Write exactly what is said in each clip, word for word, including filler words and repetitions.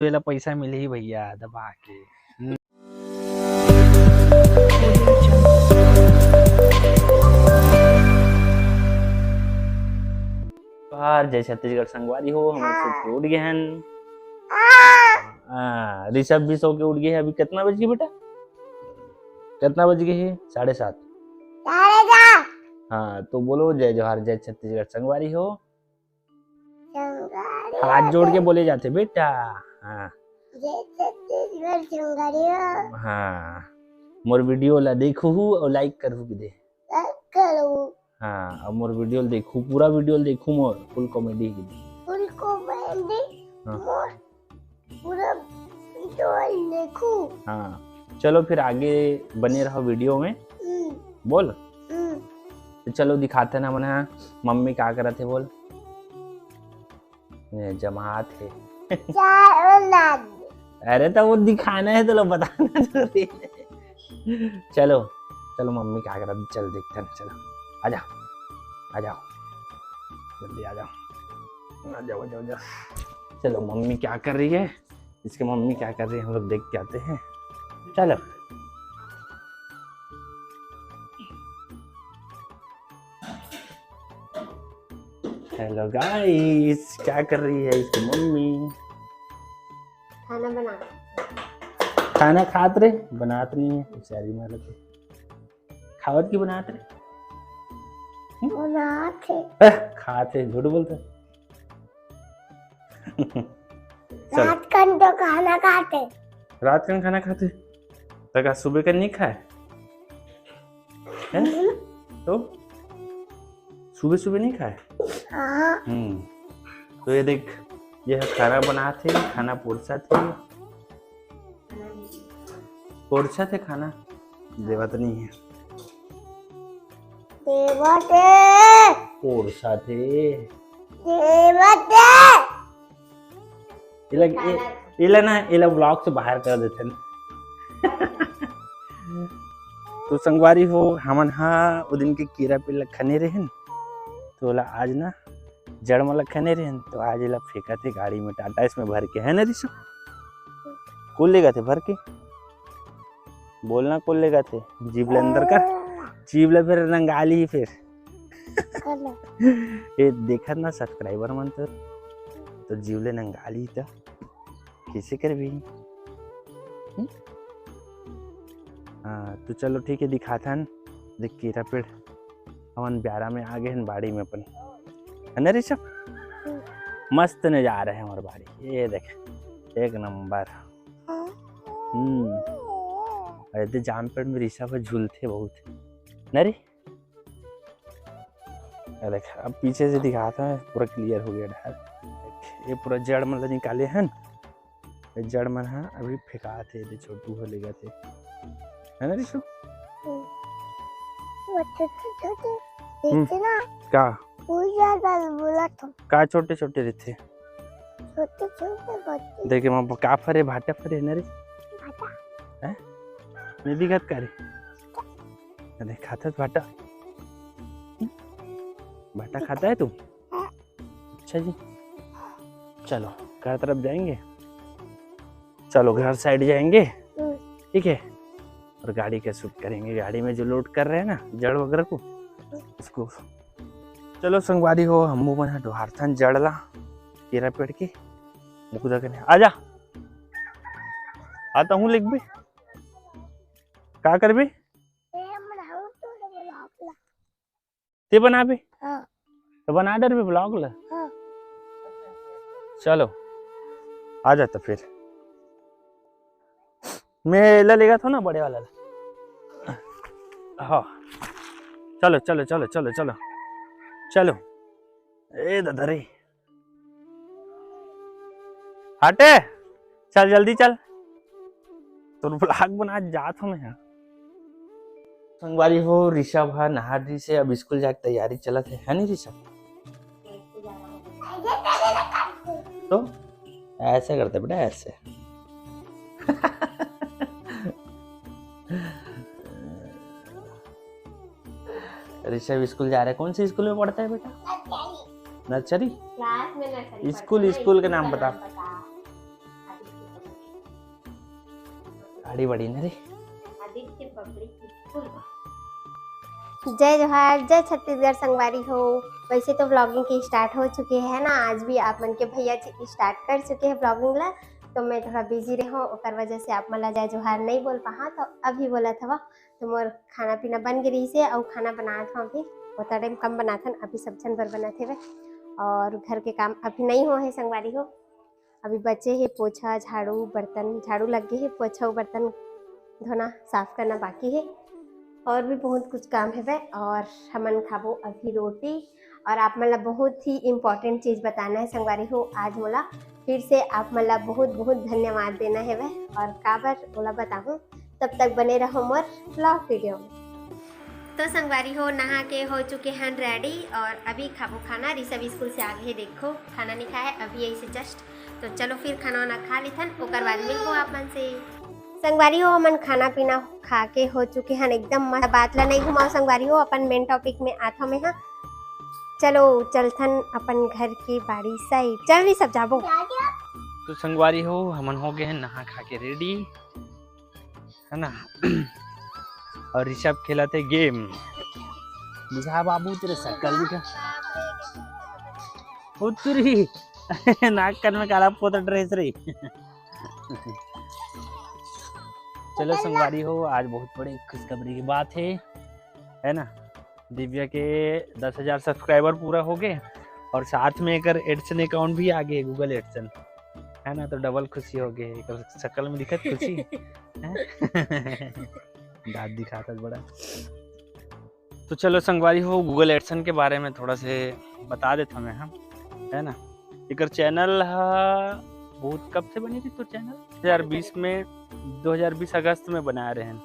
तेला पैसा मिलही भैया दबा के। हम्म। जोहार, जय छत्तीसगढ़ संगवारी हो, हम सुत के उठ गए हैं। हाँ, ऋषभ भी सो के उठ गए हैं। अभी कितना बज गया बेटा? कितना बज गए है? साढ़े सात। साढ़े सात। हाँ, तो बोलो जय जोहार, जय छत्तीसगढ़ संगवारी हो। संगवारी हाथ हो जोड़ के तो बोले जाते बेटा। हाँ। जय छत्तीसगढ़ संगवारी हो। हाँ, मोर video ला देखहू और like करहू के दे। Like करो। हाँ, अब मोर video ला देखहू, पूरा video ला देखहू मोर, full comedy के दे। Full comedy हाँ। मोर पूरा video ला देखहू। हाँ, चलो फिर आगे बने रहो video में। हम्म। बोल। हम्म। तो चलो दिखाते ना, मन हा मम्मी का करत हे, बोल। ये जमात हे। चाय बना दे। अरे तो वो दिखाना है, तो लो बताना जरूरी है। चलो, चलो मम्मी क्या करत, चल देखते हैं, चलो। आ जाओ, आ जाओ, जल्दी आ जाओ, आ जाओ, आ जाओ, आ जाओ। चलो मम्मी क्या कर रही है, इसकी मम्मी क्या कर रही है, हम लोग देख के आते हैं। चलो। Hello guys, क्या कर रही है इसकी मम्मी? खाना बना। खाना खात रे, बनात नहीं है बेचारी मालक। खावत की बनात रे? बनात है। अह, खात है, झूठ बोलता है। चल। रात कन तो खाना खाते। रात कन खाना खाते? तक आज सुबह का नहीं खाए? हैं? हम्म। तो सुबह सुबह नहीं खाए? हाँ। हम्म। तो ये देख, ये है खाना बनात हे, खाना पोरसत हे। पोरसत हे खाना, देवत नहीं है। देवत हे। पोरसत हे। देवत हे। इला, इ-, इला ना, इला vlog से बाहर कर देते हैं। तो संगवारी हो, हमन हा ओ दिन के कीरा पेड़ ला खने रहेन, तो ओला आज ना जड़ मन ला खने रहेन, तो आज एला फेंकत हे गाड़ी में, टाटा इसमें भर के, है ना ऋषभ? कोन लेगथे भर के? बोलना कोन लेगथे? जीभ ले अंदर कर, जीभ ले फिर रंगाली ही फिर। ये देखत ना subscriber मन तो, तो जीव ले नंगा ली त कैसे करबी? हम्म? हाँ, तो चलो ठीक है, दिखाथन। देख कीरा पेड़, हमन ब्यारा में आ गए हैं बाड़ी में अपन, है ना ऋषभ? मस्त नजारा है हमारे बाड़ी, ये देख, एक नंबर। हम्म। अरे, ते जाम पेड़ में ऋषभ झूलथे बहुत, ना रे? ये देख, अब पीछे से दिखाता है, पूरा clear हो गया डहर। देख, ये पूरा जड़ मन ला निकाले हन, ये जड़ मन हा अभी फेंकात हे, ये छोटू हो लेगथे, है ना ऋषभ? हम्म। वो छोटे छोटे हम्म। रहते ना, का? वो ज्यादा बोला था। का छोटे छोटे रहते? छोटे छोटे बच्चे। देखे, वहाँ का फरे, भाटा फरे ना रे? भाटा। हैं? नहीं दिखत का रे? अरे, खाता है भाटा? हम्म? भाटा खाता है तू? हाँ। अच्छा जी, चलो घर तरफ जाएंगे, चलो घर side जाएंगे, हम्म। ठीक है, और गाड़ी का shoot करेंगे, गाड़ी में जो load कर रहे हैं ना जड़ वगैरह को, उसको। चलो संगवारी हो, हमू मन ह डोहारथन जड़ ला, केरा पेड़ के मुकुदा कने। आजा, आ तहूँ लिखबे, का करबे? ए, हम बनाऊ तो vlog ला। ते बनाबे? हाँ। तो बना डरबे vlog ला। हाँ। चलो, आ जा तो फिर। मैं ला लेगा था ना बड़े वाला ला। हाँ। चलो, चलो, चलो, चलो, चलो। चलो। ए दादा रे। हटे। चल जल्दी चल। तोर vlog बना जात हूँ मैं। संगवारी हो, ऋषभ ह नहा धोइस हे, अब स्कूल जाके तैयारी चलत हे, है नी ऋषभ? तो ऐसे करते बेटा, ऐसे। ऋषभ स्कूल जा रहा है। कौन से स्कूल में पढ़ता है बेटा? नर्सरी। नर्सरी? क्लास में नर्सरी स्कूल, पढ़ता है, स्कूल का नाम बता। बता। बड़ी बड़ी ना रे। Aditya public school. जय जोहार, जय छत्तीसगढ़ संगवारी हो। वैसे तो व्लॉगिंग के स्टार्ट हो चुके है ना, आज भी आप मन के भैया जी स्टार्ट कर चुके हैं व्लॉगिंग ला। तो मैं थोड़ा बिजी रहे हूँ, ओकर वजह से आप मन ला जय जोहार नहीं बोल पाहा। तो अभी बोलत हवा, तो मोर खाना पीना बन गे रहिस हे, अउ खाना बनात हूँ अभी। ओतना टाइम कम बनाथन, अभी सब झन बर बनत हेवे। और घर के काम अभी नहीं हो है संगवारी हो, अभी बचे हे पोछा, झाड़ू, बर्तन। झाड़ू लग गए है, पोछा अउ बर्तन धोना, साफ करना बाकी है। और भी बहुत कुछ काम हेवे। और हमन खाबो अभी रोटी। और आप मन ला बहुत ही इम्पोर्टेंट चीज बताना है संगवारी हो, आज मोला फिर से आप मन ला बहुत बहुत धन्यवाद देना हेवे। और काबर ओला बताहूँ, तब तक बने रहो मोर व्लॉग वीडियो में। तो संगवारी हो, नहा के हो चुके हैं रेडी और अभी खाबो खाना। ऋषभ स्कूल से आगे है, देखो खाना नहीं खाया है अभी यही से जस्ट। तो चलो फिर खाना वाना खा लेथन, ओकर बाद मिलबो आप मन से। संगवारी हो, हमन खाना पीना खा के हो चुके हैं एकदम मस्त। बात ला नहीं घुमाओ संगवारी हो, अपन मेन टॉपिक में आत हमें हाँ। चलो चलथन अपन घर के बाड़ी साइड। चल ऋषभ जाबो। तो संगवारी हो, हमन हो गए हैं नहा खा के रेडी, है ना? और ऋषभ खेलत हे गेम। दिखा बाबू, तेरे शक्ल दिखा। उतरी। नाक कान में काला पोता ड्रेस रे। चलो संगवारी हो, आज बहुत बड़ी खुशखबरी की बात है, है ना? दिव्या के दस हजार सब्सक्राइबर पूरा हो गए और साथ में एकर एडसेंस अकाउंट भी आ गए, गूगल एडसेंस, है ना? तो डबल खुशी हो गए, एकर शक्ल में दिखत खुशी। हैं? दांत दिखाता बड़ा। तो चलो संगवारी हो, गूगल एडसेंस के बारे में थोड़ा से बता देता मैं हम, है ना? एकर चैनल हा बहुत कब से बनी थी तो चैनल दो हज़ार बीस में, दो हज़ार बीस अगस्त में बना रहे हैं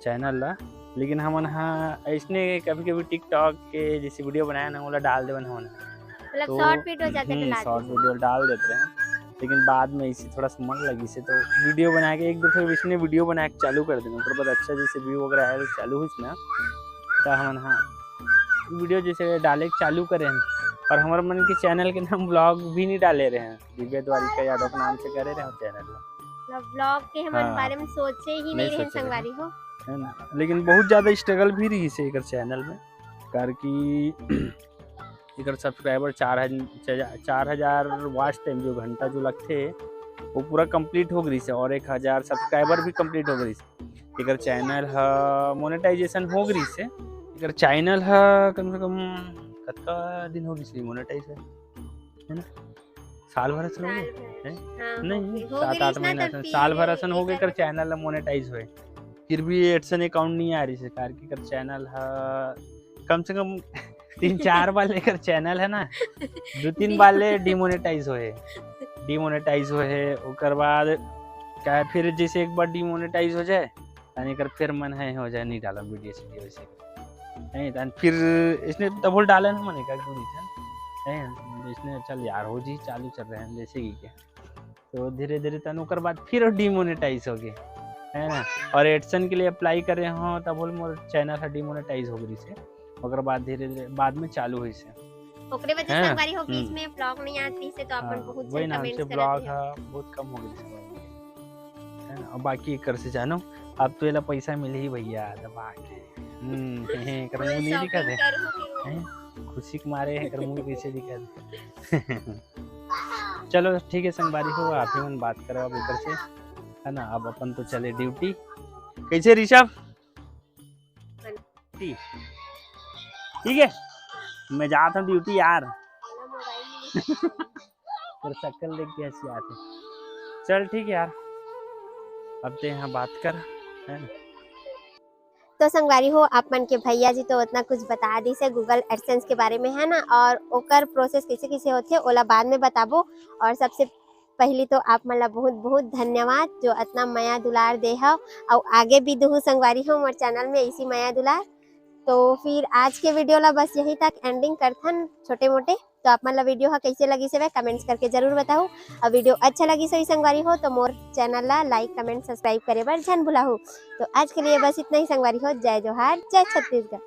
चैनल ला। लेकिन हमन हा ऐसने कभी कभी टिकटॉक के जैसे वीडियो बनाए ना, ओला डाल देवन हमन। मतलब तो शॉर्ट वीडियो ज्यादा हम्म, डाल शॉर्ट वीडियो डाल देते हैं, लेकिन बाद में इसी थोड़ा सा मन लगी से तो वीडियो बना के एक दो ठो इसने वीडियो बना के चालू कर देना। ओकर बाद अच्छा जैसे व्यू वगैरह आए तो चालू हुई ना, तो हमन हाँ वीडियो जैसे डाले के चालू करे हैं। और हमारे मन के चैनल के नाम व्लॉग भी नहीं डाले रहे हैं, दिव्या द्वारिका यादव के नाम से करे रहे हैं चैनल। मतलब व्लॉग के हमन हाँ, बारे में सोचे ही नहीं नहीं रहे सोचे रहे। संगवारी हो। है ना, लेकिन बहुत ज्यादा स्ट्रगल भी रही से एकर चैनल में, कार कि एकर सब्सक्राइबर चार हजार, चार हजार वॉच टाइम जो घंटा जो लगथे वो पूरा कंप्लीट हो गई से, और एक हजार सब्सक्राइबर भी कंप्लीट हो गई से। एकर चैनल ह मोनेटाइजेशन हो गई से। एकर चैनल ह कम से कम कतका दिन हो गई से मोनेटाइज है, है ना? साल भर असन हो गए? साल भर। हैं? हाँ, नहीं, हो गए। हो सात गई आठ ना, महीना तब असन, फिर साल भर असन हो गए, ऐसा कर चैनल ला मोनेटाइज होए, फिर भी एडसेंस अकाउंट नहीं आ रही सरकार की। कर चैनल हा कम से कम तीन चार बार लेकर चैनल है ना, दो तीन बार ले डिमोनेटाइज होए, डिमोनेटाइज होए, ओकर बाद क्या है, फिर जैसे एक बार डिमोनेटाइज हो जाए, यानी कर फिर मन है हो जाए, नहीं डाला वीडियो सीडियो वैसे, नहीं, तन फिर इसने तब डाले ना मने का गुड़ी था, हैं, इसने चल यार हो जी, चालू चल रहे हैं जैसे कि क्या, तो धीरे धीरे तन ओकर बाद फिर डिमोनेटाइज हो गए, है ना? और एडसेंस के लिए अप्लाई करे हो तब बोल मोर चैनल है डिमोनेटाइज हो गई से, ओकर बाद धीरे धीरे बाद में चालू हुई से। ओकरे वजह से हैं? संगवारी हो, बीच हम्म। में व्लॉग नहीं आत रही से, तो अपन हाँ, बहुत वही सारे ना, कमेंट्स हमसे करत व्लॉग रहे। है, बहुत कम हो गई से, है ना? और बाकी एकर से जानो, अब तो एला पैसा मिले ही भैया, दबा के। हम्म, हे, हे, एकर मुंह नहीं दिखा दे। शॉपिंग करूँ। हैं? खुशी के मारे एकर मुंह कैसे दिखा दे? चलो ठीक है संगवारी हो, आप ही मन बात करो अब एकर से, है ना? अब अपन तो चले ड्यूटी। कैसे ऋषभ? ठीक है, मैं जाता हूँ ड्यूटी यार। और शक्ल देख के हंसी आती। चल ठीक है यार, अब ते यहाँ बात कर, है ना? तो संगवारी हो, आप मन के भैया जी तो उतना कुछ बता दिस है गूगल एडसेंस के बारे में, है ना, और ओकर प्रोसेस कैसे कैसे होथे ओला बाद में बताबो। और सबसे पहली तो आप मन ला बहुत बहुत धन्यवाद जो इतना मया दुलार दे हव, और आगे भी दुहू संगवारी हो मोर चैनल में इसी मया दुलार। तो फिर आज के वीडियो ला बस यहीं तक एंडिंग करथन छोटे मोटे। तो आप मन ला वीडियो हा कैसे लगिस हवे कमेंट्स करके जरूर बताहू। और वीडियो अच्छा लगिस होही संगवारी हो तो मोर चैनल ला लाइक, कमेंट, सब्सक्राइब करे बर झन भुलाहू। तो आज के लिए बस इतना ही संगवारी हो। जय जोहार, जय छत्तीसगढ़।